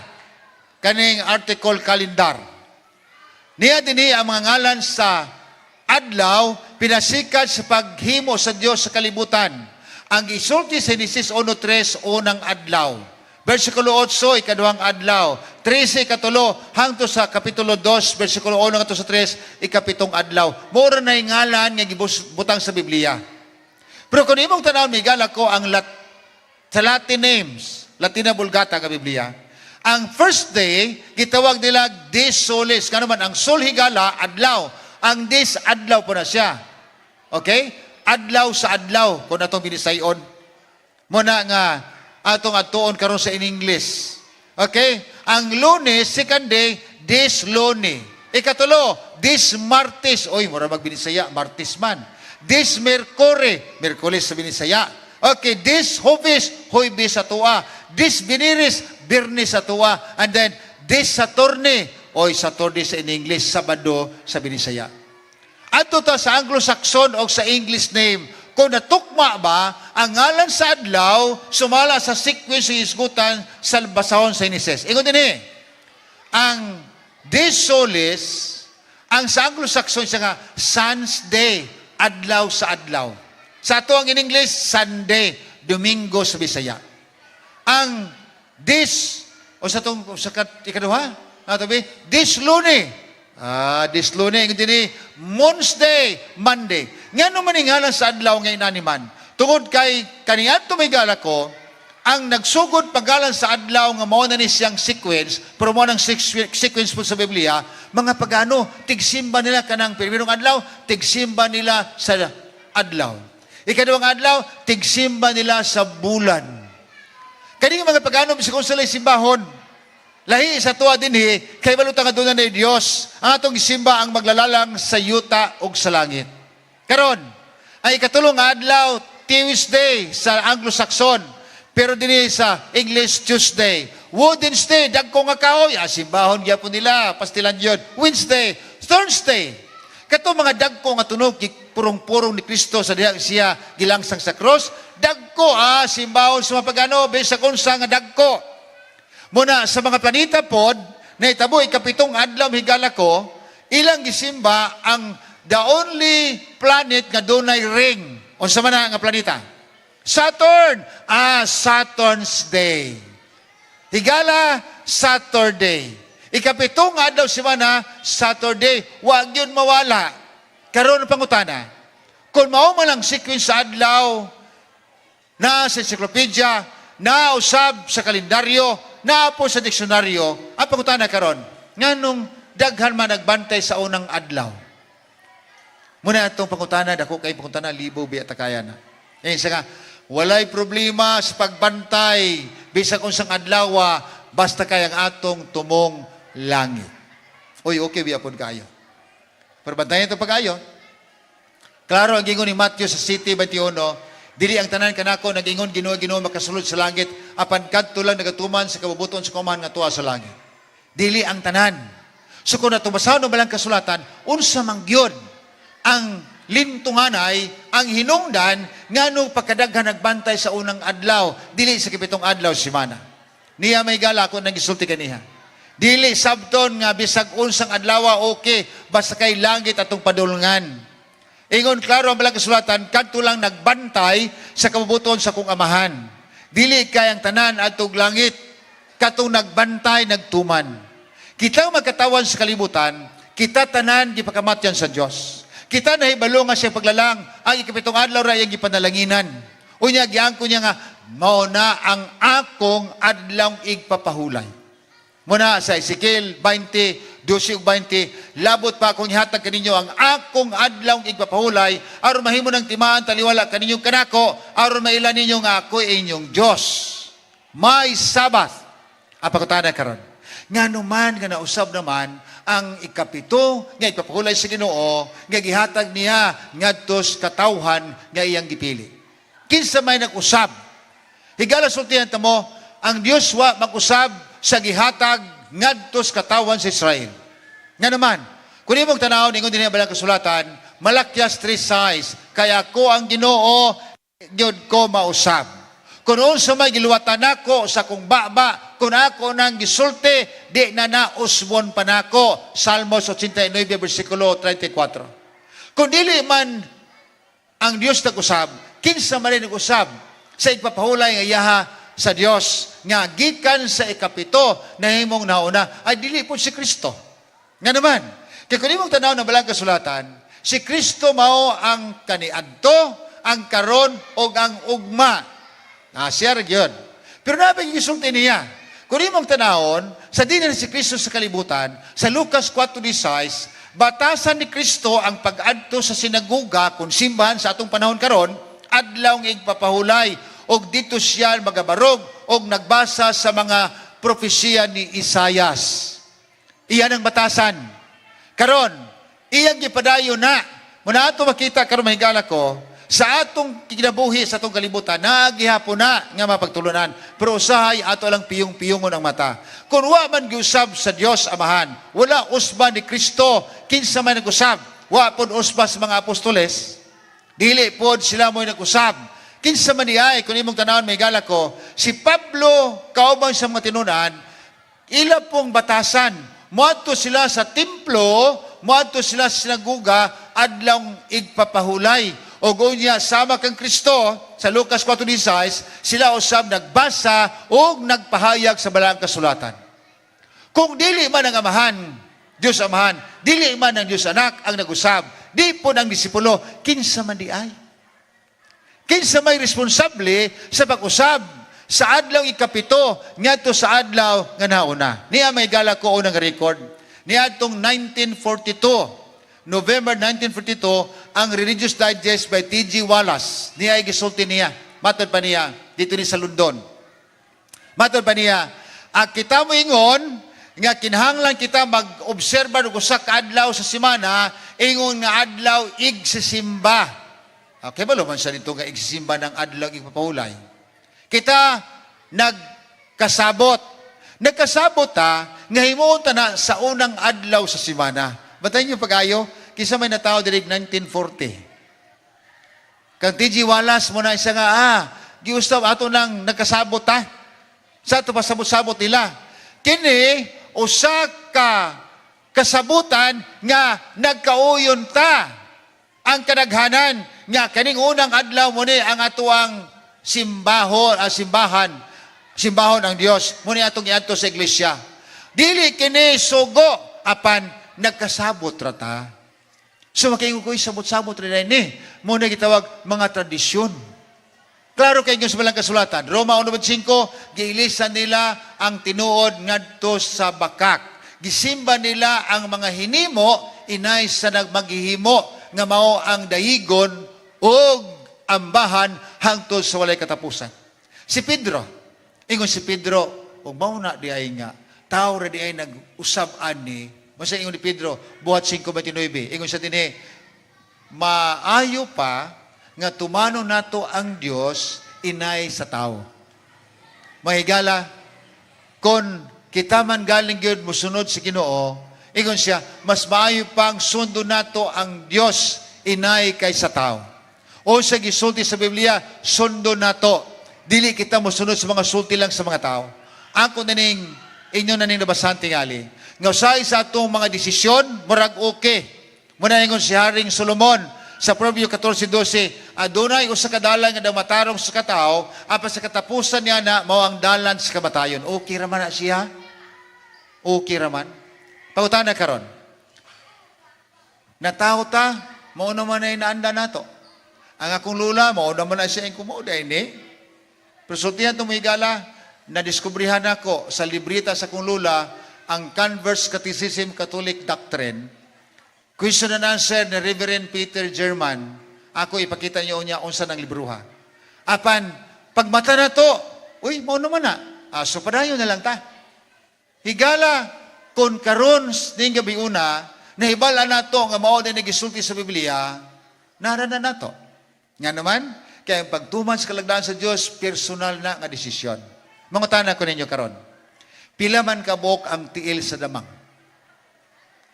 kaning article calendar. Niya dinhi ang mga ngalan sa adlaw pinasikat sa paghimo sa Dios sa kalibutan. Ang gisulti sa Genesis 1:3, unang adlaw. Versikulo 8, ikaduhang adlaw. 13, ikatulo, hangtod sa Kapitulo 2, versikulo 1 ngadto sa 3, ikapitong adlaw. Mura na yung ngalan nga gibutang sa Biblia. Pero kung imong tanawon, migala ko ang sa Latin names, Latina Vulgata nga Biblia, ang first day, gitawag nila Dies Solis. Ngano man, ang sol higala, adlaw. Ang dies, adlaw po na siya. Okay? Adlaw sa adlaw, kung atong binisayon. Muna nga, atong atuon karon sa in English. Okay? Ang Lunes, second day, Dies Luni. Ikatulo, Dies Martis. Oy, mura magbinisaya, Martis man. Dies Mercuri, Merkulis sa Binisaya. Okay, Dies Jovis, Huwebes sa atoa. Dies Veneris, Biyernes sa atoa. And then, Dies Saturni, oy, Saturday sa in English, Sabado sa Binisaya. Adto ta sa Anglo-Saxon o sa English name, kung natukma ba ang ngalan sa adlaw sumala sa sequence sa hisgutan sa basahon sa Genesis. Ingon din eh, ang Dies Solis, ang sa Anglo-Saxon siya nga Sun's Day, adlaw sa adlaw. Sa ato ang in English, Sunday, Domingo sa Bisaya. Ang Dies, o sa itong, sa ikaduha, ato bi, Dies Luni. Ah, Dies Luni, ingon din eh, Moon's Day, Monday. Ngano man ngalan sa adlaw nga inaniman? Tungod kay kaniadto may gala ko, ang nagsugod paggalan sa adlaw nga mao na ni siyang sequence, pero mao nang sequence po sa Biblia, mga pagano, tigsimba nila kanang primerong adlaw, tigsimba nila sa adlaw. Ikaduhang adlaw, tigsimba nila sa bulan. Kani mga pagano, bisag kung sila simbahon, lahi sa tuwa dinhi, kay baluta nga doon na ni Dios. Ang atong gisimba ang maglalalang sa yuta ug sa langit. Karon, ang ikatulong nga adlaw, Tuesday sa Anglo-Saxon, pero dinhi sa English, Tuesday. Wednesday, dagko nga kahoy, simbahon gyapon nila, pastilan yun. Wednesday, Thursday. Kato mga dagko nga tunog, purong-purong ni Kristo sa diha siya gilangsang sa cross, dagko simbahon sa mga pagano, bisag unsa nga dagko. Muna sa mga planeta pod, na itabo ikapitong adlaw higala ko, ilang gisimba ang the only planet nga dunay ring. Unsa man na nga planeta? Saturn. Ah, Saturn's Day. Higala, Saturday. Ikapitong adlaw semana, Saturday. Wag yun mawala. Karon ang pangutana. Kung mao man ang sequence sa adlaw, na sa encyclopedia, na usab sa kalendaryo, na po sa diksyonaryo, ang pangutana karon, nganong daghan man nagbantay sa unang adlaw? Muna atong pangutana, dako kay pangutana, libo biya takaya na. Eh, sa nga, walay problema sa pagbantay, bisag unsang adlaw, basta kay ang atong tumong langit. Uy, okay biya pod kayo. Pero bantayan ito pag-ayo. Klaro ang gingon ni Matthew sa 7:21, "Dili ang tanan kanako nag-ingon, 'Ginoo, Ginoo,' makasulod sa langit, apan kadto lang nagatuman sa kabubuton sa akong Amahan nga tuwa sa langit." Dili ang tanan. So kung natubasahon mo balang kasulatan, unsa man gyud ang lintunganay, ang hinungdan, ngano pagkadaghan nagbantay sa unang adlaw, dili sa kapitong adlaw semana? Niya may gala ako nang gisulti kaniha. Dili sabton nga bisag unsang adlaw okay, basta kay langit atong padulngan. Ingon klaro ang balang kasulatan, kadto lang nagbantay sa kabubuton sa akong Amahan. Dili kay ang tanan adtog langit, katong nagbantay nagtuman. Kita magkatawan sa kalibutan, kita tanan gipakamatyan sa Dios. Kita nahibalo nga siya paglalang, ang ikapitong adlaw ra iyang gipanalanginan. Unya giangko niya nga mao na ang akong adlaw igpapahulay. Muna sa Ezekiel 20, 12 ug 20, "Labot pa akong ihatag kaninyo ang akong adlaw igpapahulay, aron mahimo ng timaan taliwala kaninyong kanako, aron maila ninyo nga ako inyong Dios." May Sabbath. Ang pangutana karon. Ngano man nga nausab naman ang ikapito nga ipapahulay sa Ginoo nga gihatag niya ngadto sa katawhan nga iyang gipili? Kinsa may nag-usab? Higala, sultihan ta mo, ang Dios wa mag-usab sa gihatag ngadto sa katawan sa Israel. Nga naman, kung imong tanaw, ningon din ang balang kasulatan, Malakias 3:6, "Kaya ako ang Ginoo, gyud ko mausab. Kung unsa may giluwatan nako sa akong baba, kung ako nang gisulti, di na nausbon pa nako." Salmos 89, versikulo 34. Kung dili man ang Dios nag-usab, kinsa man rin nag-usab sa igpapahulay nga iyaha sa Dios nga gikan sa ikapito nahimong nauna ay dili po si Kristo? Nga naman, kay kung imong tanaw na balang kasulatan, si Kristo mao ang kaniadto, ang karon ug ang ugma. Ah, siya ra gyud. Pero nabi gisulti niya. Kung imong tanawon, sa dinhi si Kristo sa kalibutan, sa Lucas 4:16, batasan ni Kristo ang pag-adto sa sinagoga, kung simbahan sa atong panahon karon, adlaw ng igpapahulay, og dito siya magabarog, og nagbasa sa mga propesiya ni Isayas. Iyan ang batasan. Karon, iyang gipadayon na. Muna ato makita karon, mahigala ko, sa atong kinabuhi sa atong kalibutan, nagihapon na nga mapagtulunan. Pero usahay ato lang piyong-piyongon ang mata. Kung wa man giusab sa Dios Amahan, wala usba ni Kristo, kinsa man nag-usab? Wa pod usba sa mga apostoles. Dili pod sila mo'y nag-usab. Kinsa man diay? Kung imong tanawon, mahigala ko, si Pablo kauban sa mga tinunan, ila pong batasan. Muadto sila sa templo, muadto sila sa sinaguga, adlaw igpapahulay. O unya, sama kang Kristo, sa Lucas 4:16, sila usab nagbasa o nagpahayag sa balaang kasulatan. Kung dili man ang Amahan, Diyos Amahan, dili man ang Diyos Anak ang nag-usab, di po ang disipulo, kinsa man di ay? Kinsa may responsable sa pag-usab sa adlaw ikapito ngadto sa adlaw nga nauna? Niya may gala ko unang record. Niadtong 1942, November 1942, ang Religious Digest by T.G. Wallace. Niya ay gisulti niya. Matod pa niya, dito ni sa London. Matod pa niya, ang kita mo ingon, nga kinahanglan kita mag-obserba og usa ka adlaw sa semana, ingon nga adlaw igsisimba. Okay ba man siya nito nga igsisimba ng adlaw igpapahulay? Kita nagkasabot. Nagkasabot ta nga himuon ta na sa unang adlaw sa semana. Batayin niyo pag-ayo, kinsa may natawo diri 1940? Kang T.G. Wallace mo na isa nga, giusab ato nang nagkasabot ta. Sa ato pasabot-sabot nila. Kini, usa ka kasabutan nga nagkauyon ta ang kadaghanan nga kaning unang adlaw mo ni ang atuang simbahon, simbahan, simbahon ang Dios mo ni atong iadto sa iglesia. Dili kini sugo, apan nagkasabot ra ta. So makaingon ko, sabot-sabot ra ni mo na gitawag mga tradisyon. Klaro kay sa balang kasulatan, Roma 1:5, giilisan nila ang tinuod ngadto sa bakak. Gisimba nila ang mga hinimo inay sa nagmaghihimo nga mao ang dayigon ug ambahan hangtod sa walay katapusan. Si Pedro, ingon si Pedro, ug mao na di ay nga tao ra di ay nag-usab ani. Masa ingon ni Pedro, Buhat 5:29, ingon sa dinhi, "Maayo pa nga tumano nato ang Dios inay sa tao." Mahigala, kung kita man galing gyud mosunod sa Ginoo, ingon siya, mas maayo pang sundo nato ang Dios inay kay sa tao. O sa gisulti sa Biblia, sundo nato. Dili kita mosunod sa mga sulti lang sa mga tao. Ako na ning inyo na ning nabasahan tingali. Nga usahay sa atong mga desisyon, murag okay. Muna ingon si Haring Solomon sa Proverbio 14:12, "Adunay usa ka dalan nga daw matarong sa katao, apan sa katapusan niya na mao ang dalan sa kamatayon." Okay ra man na siya? Okay ra man? Pangutana karon. Natawo ta, mao naman ay naanda nato. Ang akong lula, mao naman na siya ang kumuda ini. Pero sultihan itong higala, nadiskubrihan ako sa librita sa akong lula, ang Converse Catechism Catholic Doctrine, Question and Answer ni Reverend Peter German. Ako ipakita niyo niya unsa ng libruha. Apan, pagmata na to, uy, mao naman na. Ah, so padayon na lang ta. Higala, kung karon ning gabi una, nahibala nato nga mao din nagisulti sa Biblia, nara na nato. Nga naman, kaya Kay ang pagtuman sa kalagdaan sa Dios, personal na nga desisyon. Mangutana ko ninyo karon. Pila man kabuok ang tiil sa damang?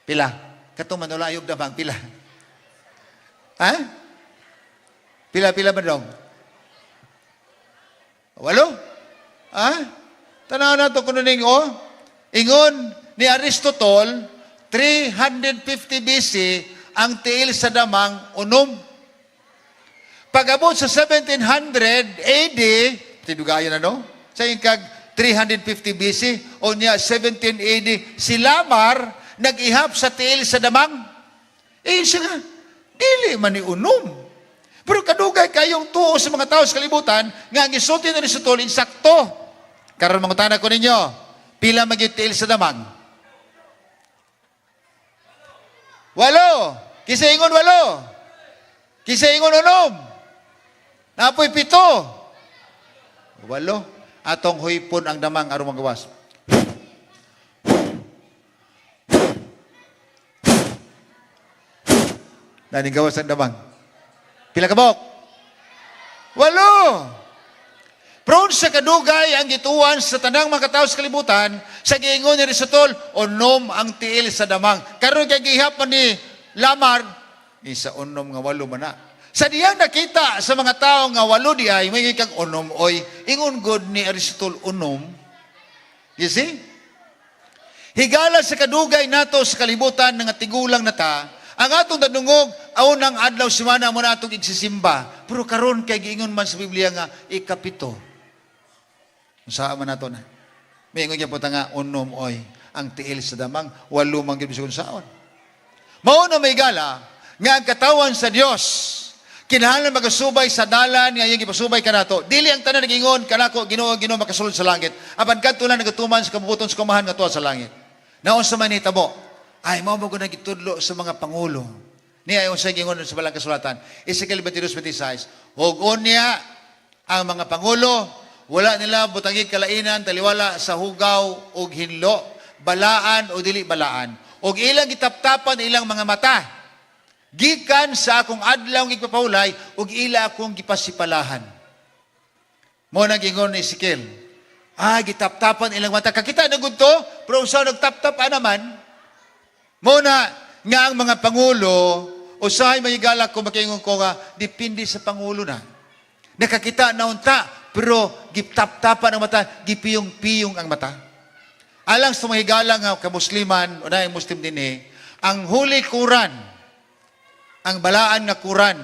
Pila? Katong manulayog damang, pila? Ha? Pila, pila man dong? Walo? Ha? Tanaw na to kuno ning oh. Ingon ni Aristotle, 350 BC, ang tiil sa damang 6. Pag-abot sa 1700 AD, tidugayan na, no? Sa kag 350 BC, o niya 17 AD, si Lamar nag-ihap sa tiil sa damang. Eh, siya nga, dili man ni 6. Pero kadugay kayong tuo sa mga tao sa kalibutan, nga ang gisulti ni Aristotle, insakto. Karon mangutana ko ninyo, pila magyud tiil sa damang? 8. Kinsa ingon 8. Kinsa ingon 6. Naa poy 7. 8. Atong huypon ang damang aron magawas. Naning gawas ang damang. Pila kabok? 8. Prone sa kadugay ang gituan sa tanang mga tao sa kalibutan, sa giingon ni Aristotle, 6 ang tiil sa damang. Karon kay gihap man ni Lamar, isa 6 nga 8 man na. Sa diyang nakita sa mga tao nga 8 di ay, may kang 6 oy, ingon god ni Aristotle 6. You see? Higala sa kadugay nato sa kalibutan nga tigulang na ta, ang atong dadungog, aon ang adlaw semana mo na atong igsisimba. Pero karon kay giingon man sa Biblia nga 7. Unsa man nato na? May ingon gyud nga 6 oy ang tiil sa damang, 8 man gyud bisag unsaon. Mao na may gala nga ang katawan sa Dios kinahanglan magasubay sa dalan nga iyang gipasubay kanato. Dili ang tanan nag-ingon kanako, "Ginoo, Ginoo," makasulod sa langit. Apan kadto lang nagatuman sa kabubut-on sa Amahan nga tuwa sa langit. Naunsa man nitabo? Ay, mao mo na gitudlo sa mga pangulo. Niya ayon sa gingon sa balang kasulatan. Ezekiel 22:26. Ug unya ang mga pangulo, wala nila butangig kalainan taliwala sa hugaw ug hinlo, balaan o dili balaan. Ug ilang gitaptapan ilang mga mata. Gikan sa akong adlaw gipapahulay ug ila akong gipasipalahan. Mo na gingon ni Ezekiel. Ah, gitaptapan ilang mata. Kakita na gud to, pero usaw nagtaptap naman. Mo na nga ang mga pangulo, usahay mahigala ko makiingon ko nga, depende sa pangulo na. Nakakita na unta, pero gitaptapan ang mata, gipiyong-piyong ang mata. Alang sa mahigala nga kamusliman, o na yung Muslim din eh, ang Holy Quran, ang balaan nga Quran,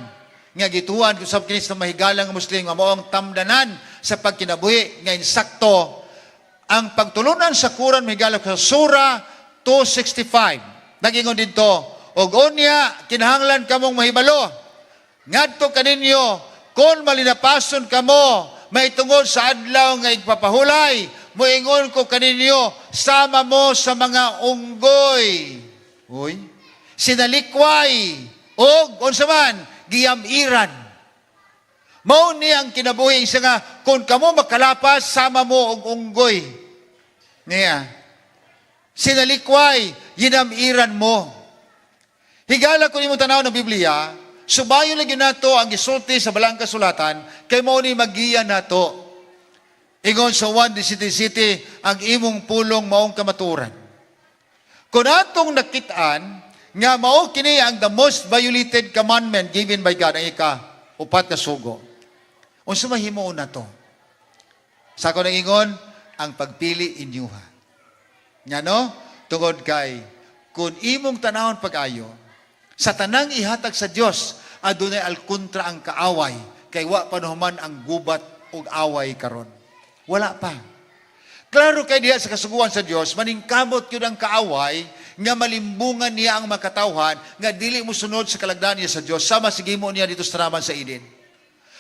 nga gituan kung sa kini sa mahigala nga Muslim, nga mao ang tamdanan sa pagkinabuhi, nga insakto, ang pagtulunan sa Quran, mahigala sa Surah 265. Nagingon dito, og unya, kinahanglan kamong mahibalo. Ngadto kaninyo, kung malinapason kamo, may tungod sa adlaw nga igpapahulay, moingon ko kaninyo, sama mo sa mga unggoy. Uy, sinalikway, og unsa man, giyamiran. Mao ni ang kinabuhi sa nga, kung kamo makalapas, sama mo og unggoy. Niya, sinalikway, yinamiran mo. Higala ko nimo tanaw ng Biblia, subayon lagi nato ang gisulti sa balang kasulatan, kay mao ni magiya nato. Ingon sa 1 City City, ang imong pulong maong kamaturan. Kung atong nakitaan, nga mao kini ang the most violated commandment given by God, ang ika-4 ka sugo. Unsa mahimo na to? Sa ako nang ingon, ang pagpili inyuha. Nga no? Tungod kay, kung imong tanawon pag-ayo, sa tanang ihatag sa Dios, adunay alkontra ang kaaway, kay wa pa nahuman ang gubat ug away karon. Wala pa. Klaro kay diha sa kasuguan sa Dios, maningkamot yun ang kaaway, nga malimbungan niya ang makatawhan, nga dili mo sunod sa kalagdan niya sa Dios, sama sige mo niya dito sa tanaman sa Eden.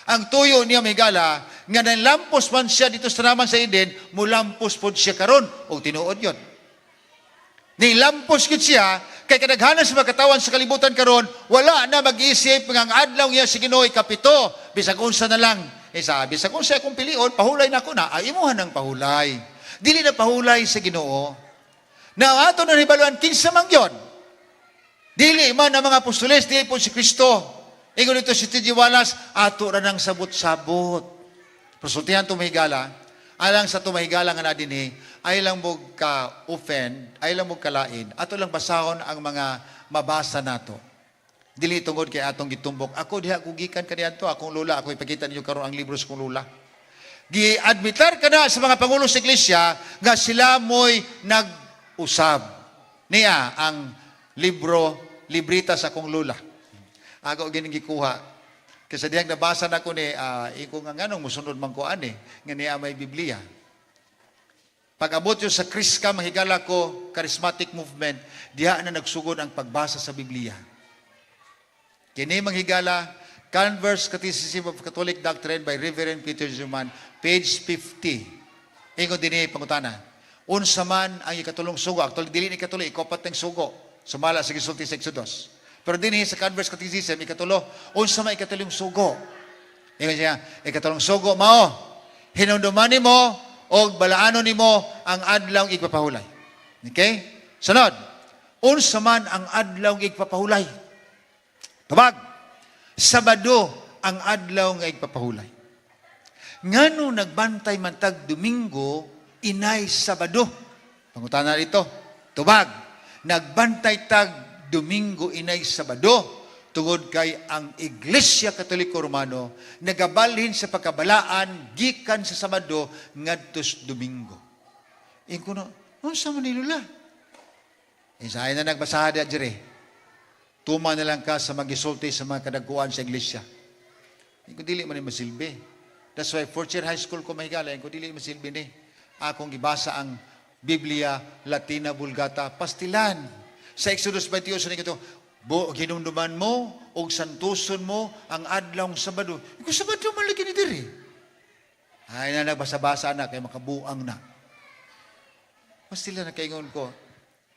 Ang tuyo niya mahigala, nga nalampos man siya dito sa tanaman sa Eden, mulampos pod siya karon, og tinuod yon. Nilampos gid siya, kay kadaghanan sa makatawan sa kalibutan karon, wala na mag-isip nga ang adlaw niya si Ginoo 7, bisag unsa na lang. Eh sabi, bisag unsa akong pilion, pahulay na ako na, ay imuhan ang pahulay. Dili na pahulay sa Ginoo. Na ato na hibaluan, kinsa man gyud. Dili man ang mga apostoles, dili po si Kristo. Ingon dito si T.G. Wallace, ato ra nang sabot-sabot. Pero sultihan to, mahigala, alang sa tumahigala nga na dinhi, ay lang mo ka-offend, ay lang mo kalain, ato lang basahon ang mga mabasa nato. Dili tungod kay atong gitumbok. Ako diha ko gikan kaniadto, akong lola, ako ipakita ninyo karon ang libro sa akong lola. Gi-admitar ka na sa mga pangulo sa iglesia nga sila mo'y nag-usab. Niya ang libro, librita sa akong lola. Ako gining gikuha. Kasi dihang nabasa na ko ni, iko nga nganong musunod man ko ani, nga niya may Biblia. Pag-abot yun sa Kriska, mahigala ko, charismatic movement, diha na nagsugod ang pagbasa sa Biblia. Kini, manghigala, Converse Catechism of Catholic Doctrine by Reverend Peter Zuman, page 50. Ingon dinhi pangutana. Unsa man ang ikatulong sugo? Actually, dili ni ikatulo, ikapat ng sugo. Sumala sa gisulti sa Exodus. Pero dinhi sa Converse Catechism, ikatulo, unsa man ikatulong sugo? Ingon siya, ikatulong sugo mao, hinumduman nimo og balaanon nimo ang adlaw igpapahulay. Okay? Sunod, unsa man ang adlaw igpapahulay? Tubag, Sabado ang adlaw nga igpapahulay. Ngano nagbantay man tag Domingo inay Sabado? Pangutana dito. Tubag, nagbantay tag Domingo inay Sabado tungod kay ang Iglesia Katoliko Romano nagabalhin sa pagkabalaan gikan sa Sabado ngadto sa Domingo. Ingon ko, unsa man ni, lola? Insahay na nagbasaha di dire. Tuma na lang ka sa magisulti sa mga kadagkuan sa iglesia. Ingon ko, dili man ni masilbi. That's why fourth year high school ko, mahigala, ingon ko, dili masilbi ni. Akong gibasa ang Biblia Latina Vulgata pastilan. Sa Exodus 28 ni ito, bo hinumduman mo og santuson mo ang adlawng Sabado. Iko, Sabado man lagi ni diri. Ay na nagbasa-basa na kay makabuang na. Pastila na kaingon ko,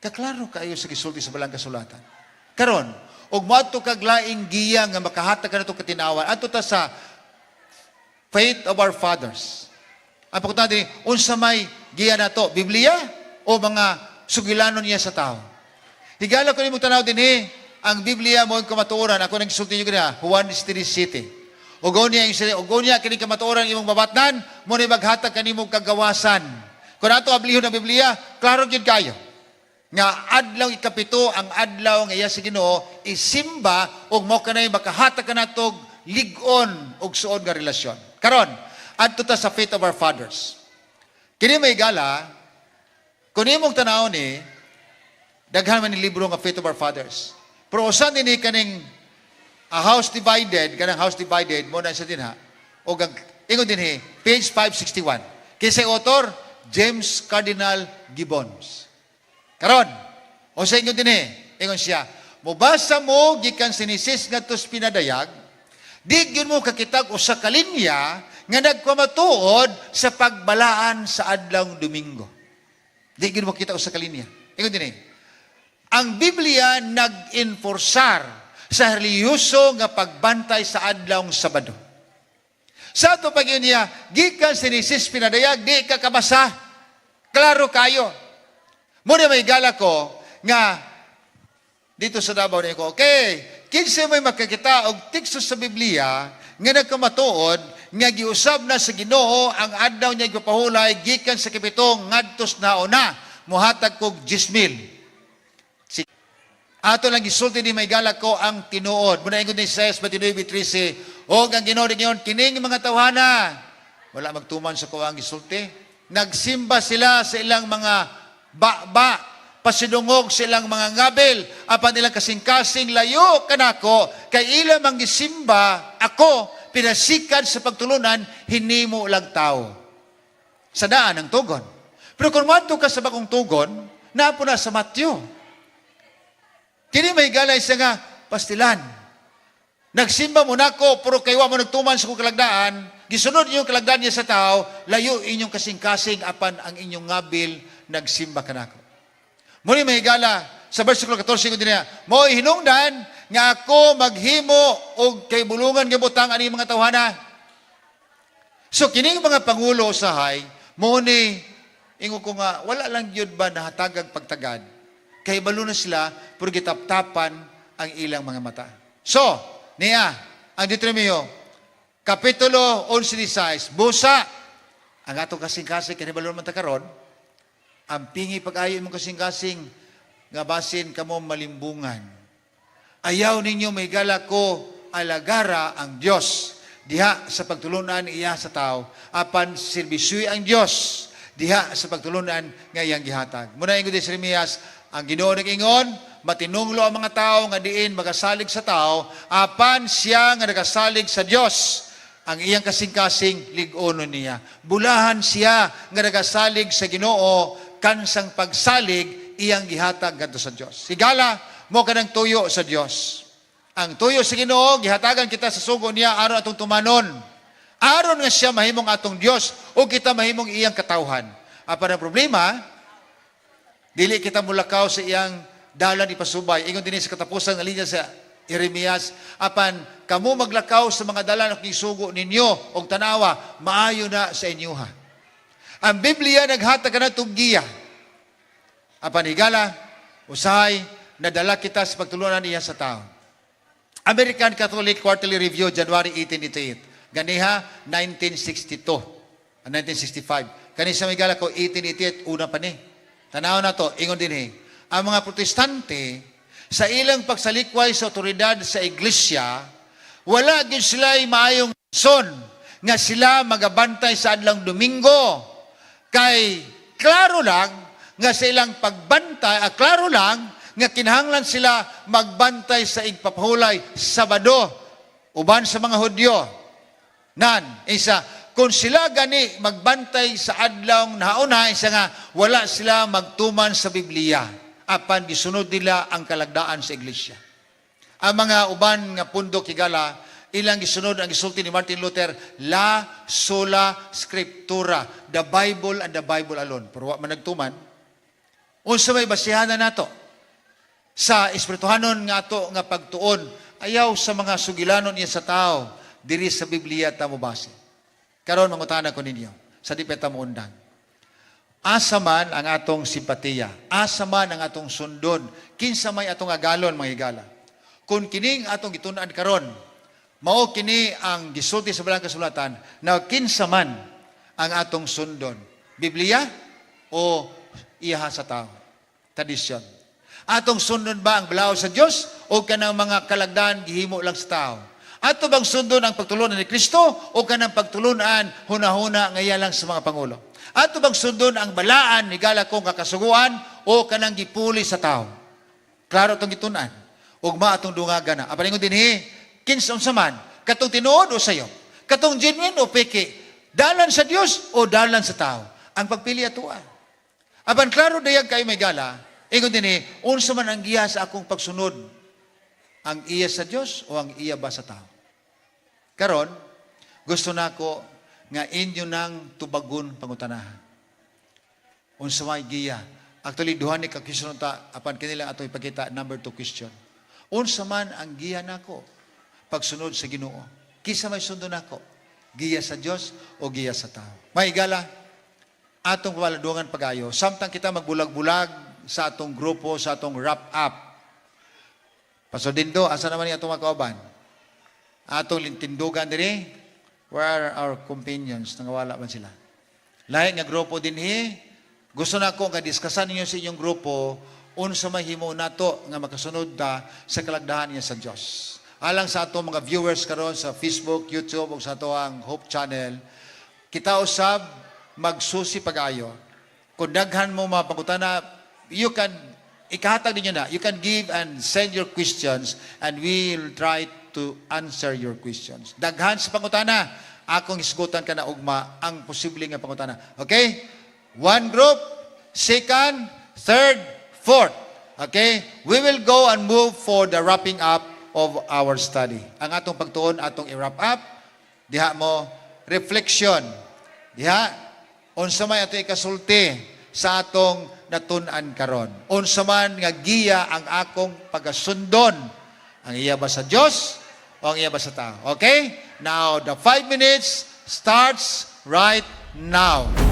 kaklaro kaayo sa gisulti sa balang kasulatan. Karon, og moadto kag laing giya nga makahatag ka nato katinawan, adto ta sa Faith of Our Fathers. Ang pagkutana din, unsa may giya nato, Biblia o mga sugilanon niya sa tao? Higala ko nimo tanaw dinhi, ang Biblia mo ang kamatuoran, ako nang gisulti niyo ganina, Juan 3:7. Ugo niya kini kamatuoran imong mabatnan, mo ni maghatag kanimo kagawasan. Kung ato ablihon ang Biblia, klaro gyud kayo nga adlaw ikapito ang adlaw nga iya sa Ginoo isimba ug mo kanay makahatag kanatog lig-on ug suod nga relasyon. Karon, adto ta sa Faith of Our Fathers. Kini may gala, kung imong tan-awon ni, daghan man ni libro nga Faith of Our Fathers. Pero usan dinhi kaning A House Divided, kanang House Divided, mo na siya dinha. O ang ingon dinhi, page 561. Kinsay author, James Cardinal Gibbons. Karon, o sa ingon dinhi, ingon siya, mubasa mo gikan Genesis ngadto sa Pinadayag, di gyud mo kakitag usa ka linya nga nagpamatuod sa pagbalaan sa adlaw Domingo. Di gyud mo kita usa ka linya. Ingon dinhi, ang Biblia nag-enforsar sa relihiyoso nga pagbantay sa adlawng Sabado. Sa ato pag niya, gikan sa Genesis Pinadayag, di ka kabasa. Klaro kayo. Muna may gala ko nga dito sa Davao niya ko, okay, kinsa may makakita og teksto sa Biblia nga nagkamatuod nga giusab na sa Ginoo ang adlaw niya igpapahulay gikan sa kapito ngadto sa nauna, muhatag kog 10,000. Si ato lang gisulti ni may gala ko ang tinuod. Muna ingon ni Isaias 29:13, og ang Ginoo ningon, kining mga tawhana wala magtuman sa kuwang gisulti. Nagsimba sila sa ilang mga baba, pasidungog sa ilang mga ngabil, apan ilang kasing-kasing layo kanako, kay ila mang gisimba ako, pinasikan sa pagtulunan, hinimo lang tao. Sa daan ang tugon. Pero kung moadto ka sa bagong tugon, naapo na sa Matthew. Kini may galay siya nga, pastilan. Nagsimba mo nako, pero kay wa mo nagtuman sa kong kalagdaan, gisunod inyong kalagdaan niya sa tao, layo inyong kasing-kasing, apan ang inyong ngabil, nagsimba kanako. Muli may gala, sa versikulo 14 ko din niya, mo'y hinungdan nga ako maghimo og kay bulungan nga butang ani mga tawhana. So kining mga pangulo usahay, mo ni ingon ko nga wala lang gyud ba nahatagag pagtagad. Kay balo na sila pero gitaptapan ang ilang mga mata. So, Niya, ang Deuteronomio, Kapitulo 11:16, busa, ang atong kasing-kasing, kanibalo man ta karon, ang pingi pag-ayo imong kasing-kasing, nga basin kamo malimbungan. Ayaw ninyo mahigala ko alagara ang Dios diha sa pagtulunan iya sa tao, apan serbisyoy ang Dios diha sa pagtulunan nga iyang gihatag. Muna ingon di si Jeremias, ang Ginoo nag-ingon, matinunglo ang mga tao nga diin magasalig sa tao, apan siya nga nagasalig sa Dios, ang iyang kasing-kasing lig-onon niya. Bulahan siya nga nagasalig sa Ginoo, kansang pagsalig iyang gihatag ngadto sa Dios. Higala mo kanang tuyo sa Dios. Ang tuyo sa Ginoo gihatagan kita sa sugo niya aron atong tumanon. Aron nga siya mahimong atong Dios o kita mahimong iyang katawhan. Apan ang problema, dili kita mulakaw sa iyang dalan ipasubay. Ingon dinhi sa katapusan nga linya sa Jeremias, apan kamo maglakaw sa mga dalan akong sugo ninyo og tanawa, maayo na sa inyoha. Ang Biblia naghatag kanatong giya. Apan higala, usahay, nadala kita sa pagtulunan niya sa tao. American Catholic Quarterly Review, January 1888. Ganiha, 1962. 1965. Kani sa migala ko, 1888, una pa ni. Tanaw na to, ingon dinhi. Ang mga Protestante, sa ilang pagsalikway sa otoridad sa iglesia, wala gyud sila maayong son nga sila magabantay sa adlang Domingo. Kay klaro lang nga sa ilang pagbantay, klaro lang nga kinahanglan sila magbantay sa igpapahulay Sabado uban sa mga Hudyo. Nan, isa, kung sila gani magbantay sa adlaw nauna, isa nga wala sila magtuman sa Biblia, apan gisunod nila ang kalagdaan sa iglesia. Ang mga uban nga pundok, higala, ilang gisunod ang gisulti ni Martin Luther, la sola scriptura, the Bible and the Bible alone. Pero wa man nagtuman. Unsa may basihanan nato sa espirituhanon nga ato nga pagtuon? Ayaw sa mga sugilanon niya sa tao, diri sa Biblia ta mo base. Karon mangutana ko ninyo, sa di pa ta moundang. Asa man ang atong simpatiya? Asa man ang atong sundon? Kinsa may atong agalon, mga higala? Kung kining atong gitun-an karon, mao kini ang gisulti sa Balaang Kasulatan, na kinsa man ang atong sundon? Biblia o iyaha sa tao? Tradisyon. Atong sundon ba ang balaod sa Dios o kanang mga kalagdan gihimo lang sa tao? Ato bang sundon ang pagtulunan ni Kristo o kanang pagtulunan hunahuna nga iya lang sa mga pangulo? Ato bang sundon ang balaan, higala ko, nga kasuguan o kanang gipuli sa tao? Klaro itong gitun-an. Ugma atong dungagan na. Apan ingon dinhi, kinsa unsa man, katong tinuod o sayo, katong genuine o peke, dalan sa Dios o dalan sa tao. Ang pagpili atoa. Apan klaro dayag kayo, may gala, ingon dinhi, unsa man ang giya sa akong pagsunod? Ang iya sa Dios o ang iya ba sa tao? Karon, gusto nako nga inyo nang tubagon pangutanahan. Unsa may giya? Actually, duha ni ka question ta, apan kini lang ato ipakita, number 2 question. Unsa man ang giya nako pagsunod sa Ginoo? Kinsa may sundon nako? Giya sa Dios o giya sa tao? May gala, atong paladungan pagayo. Samtang kita magbulag-bulag sa atong grupo, sa atong wrap up. Pastor Dindo, asa naman yung atong mga kauban? Atong tindugan diri, where are our companions? Nangawala man sila. Lahi nga grupo dinhi, gusto na ko nga diskasan ninyo sa inyong grupo unsa may himo nato nga makasunod ta sa kalagdahan niya sa Dios. Alang sa atong mga viewers karon sa Facebook, YouTube ug sa atoang Hope Channel, kita usab magsusi pag-ayo. Kung daghan mo mga pangutana, you can ikahatag ninyo na. You can give and send your questions and we'll try to answer your questions. Daghan sa pangutana, akong hisgutan ka na ugma ang posible nga pangutana. Okay? One group, second, third, fourth. Okay? We will go and move for the wrapping up of our study. Ang atong pagtuon, atong i-wrap up, diha mo, reflection. Diha, unsa may ato ikasulti sa atong natun-an karon? Unsa man nga giya ang akong pagasundon? Ang iya ba sa Dios o ang iya ba sa tao? Okay? Now, the 5 minutes starts right now.